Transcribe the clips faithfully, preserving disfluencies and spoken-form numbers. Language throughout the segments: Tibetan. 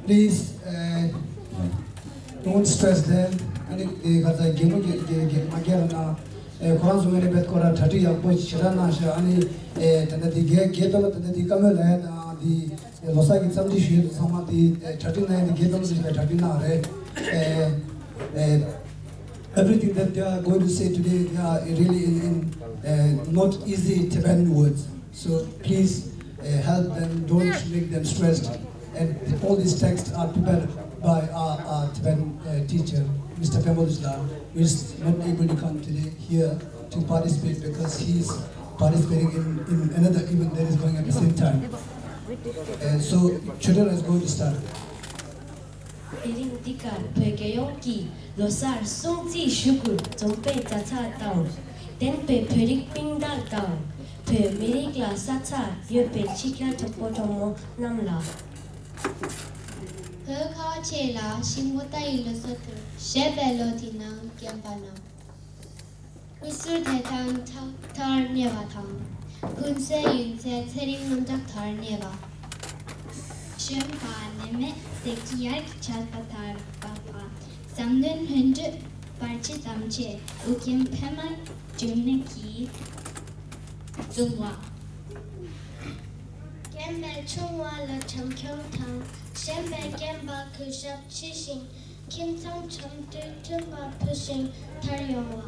Please, uh, don't stress them. ཨ་ནི་དེ་ག་ཚ་གད་མོ་རྒྱག་རྒྱག་རྒྱག་མ་རྒྱག་ན། ཨེ་ཁོ་རང་ཚོ་ངས་ནི་བེད་ཁོ་ར་གྲ་སྒྲིག་ཡག་པོ་ཞེ་དྲག་གནང་ཤག་ཨ་ནི་ཨེ་ད་ལྟ་དེ་རྒྱལ་རྒྱལ་དོ་ལ་ད་ལྟ་དེ་བཀའ་མོལ་ལ་ཡ་དང་དེ་ལོ་གསར་གྱི་འཚམས་འདྲི་ཞུ་ཡས་ཚང་མ་དེ་ཨེ་གྲ་སྒྲིག་གནང་ཡས་དེ་རྒྱལ་དོ་ལ་དེ་གྲ་སྒྲིག་གནང་རེད། ཨེ་ཨེ། Everything that they are going to say today, they are really in, in uh, not easy Tibetan words. So please uh, help them, don't make them stressed. And all these texts are prepared by our, our Tibetan uh, teacher, Mister Pembo Dusla, who is not able to come today here to participate because he is participating in, in another event that is going at the same time. Uh, so, Choedar is going to start. དེ་རིང་འདི་གར་བོད་རྒྱལ་ཡོངས་ཀྱི་ལོ་གསར་སྲུང་བརྩི་ཞུ་སྒོར་འཛོམས་པའི་མཛའ་བརྩེ་དང་། ལྡན་པའི་བོད་རིགས་སྤུན་ཟླ་དང་། བོད་མི་རིགས་ལ་ས་ཚ་ཡོད་པའི་ཕྱི་རྒྱལ་གྲོགས་པོ་གྲོགས་མོ་རྣམས་ལ། བོད་ཁ་བ་ཆེ་ལ་ཤིང་ཕོ་རྟ་ཡི་ལོ་གསར་དུ་བཞད་པའི་ལོ་འདི་ནང་རྒན་པ་རྣམས། སྐུ་གཟུགས་བདེ་ཐང་མཐའ་མཐར་གནས་པ་དང་། ཀུན་གསལ་ཡུན་ཚད་ཚེ་རིང་རྣམ་དག་མཐར་གནས་པ། གཞོན་པ་ནད་མེད་བདེ་སྐྱིད་ཡར་གྱི་ཆར་པ་ལྟར་འབབ་པ། བསམ་དོན་ལྷུན་གྲུབ་བར་ཆད་ཐམས་ཅད་ཨོ་རྒྱན་པདྨ་འབྱུང་གནས་ཀྱིས་བཟུང་བ། རྒན་པའི་ཆུང་བ་ལ་བྱམས་སྐྱོང་དང་། གཞོན་པས་རྒན་པར་གུས་ཞབས་ཆེ་ཞིང་། ཁྱིམ་ཚང་འཆམ་མཐུན་མཐུན་པར་ཕུལ་ཞིང་དར་ཡོང་བ།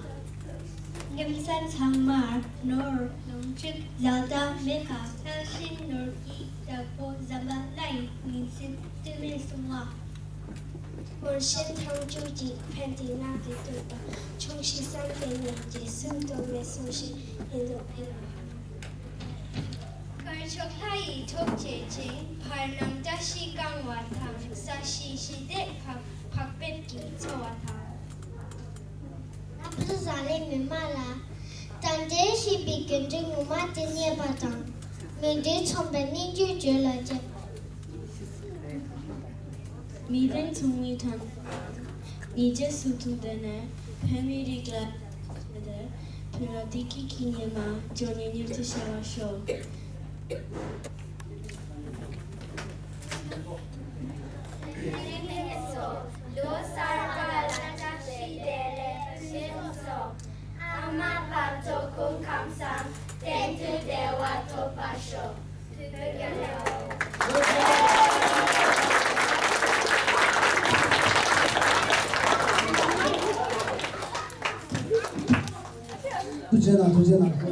ཁྱིམ་ཚང་ཚང་མར་ནོར་ལོངས་སྤྱོད་ཟླ་དང་མེ་ཁ་ཁ་ཤིང་ནོར་གྱི་བདག་པོ་ཟམ་པ་ལྷ་ཡི་ཉིན་མཚན་རྩིས་མེད་སྲུང་བ། ཁོར་ཤེས་ཐང་ཅུ་གཅིག་ཕན་བདེ་ནགས་ཀྱི་སྟོན་པ། ཆུང་ཞིང་བསམ་པའི་ཉམས་ཀྱིས་སུམ་སྟོང་མེད་སྲུང་ཞིང་ཡིན་དུ་འཕེལ་བ། དཀར་ཕྱོགས་ལྷ་ཡི་ཐུགས་རྗེ་ཅན། བར་སྣང་བཀྲ་ཤིས་གང་བ་དང་། ས་གཞི་ཞི་བདེ་བག་བག་ཕེབས་ཀྱི་འཚོ་བ་དང་། ལྷ་བུ་ཟ་ལེ་མི་མ་ལ། དྲང་བདེན་ཞེས་པའི་རྒྱུ་འབྲས་ངོ་མ་དེ་རྙེད་པ་དང་། མི་འདྲའི་མཚུངས་པའི་གནས་འགྱུར་བརྗོད་ལ་བྱེད་པ། མི་དོན་མཚུངས་མེད་དང་། ཉིས་བརྒྱ་སུམ་ཅུ་དོན་ནས་བོད་མི་རིགས་ལ་བྱས་ཏེ། བོད་རབ་བདེ་སྐྱིད་ཀྱི་ཉི་མ་འབྱོར་ནས་མྱུར་དུ་ཤར་བར་ཤོག་ལོ་གསར་པ་ལ་བཀྲ་ཤིས་བདེ་ལེགས་ཞེས་སོགས། ཨ་མ་བར་དོ་སྐུ་ཁམས་བཟང་། གཏན་དུ་བདེ་བ་ཐོབ་པར་ཤོག་ཐུགས་རྗེ་གནང་། ཐུགས་རྗེ་གནང་།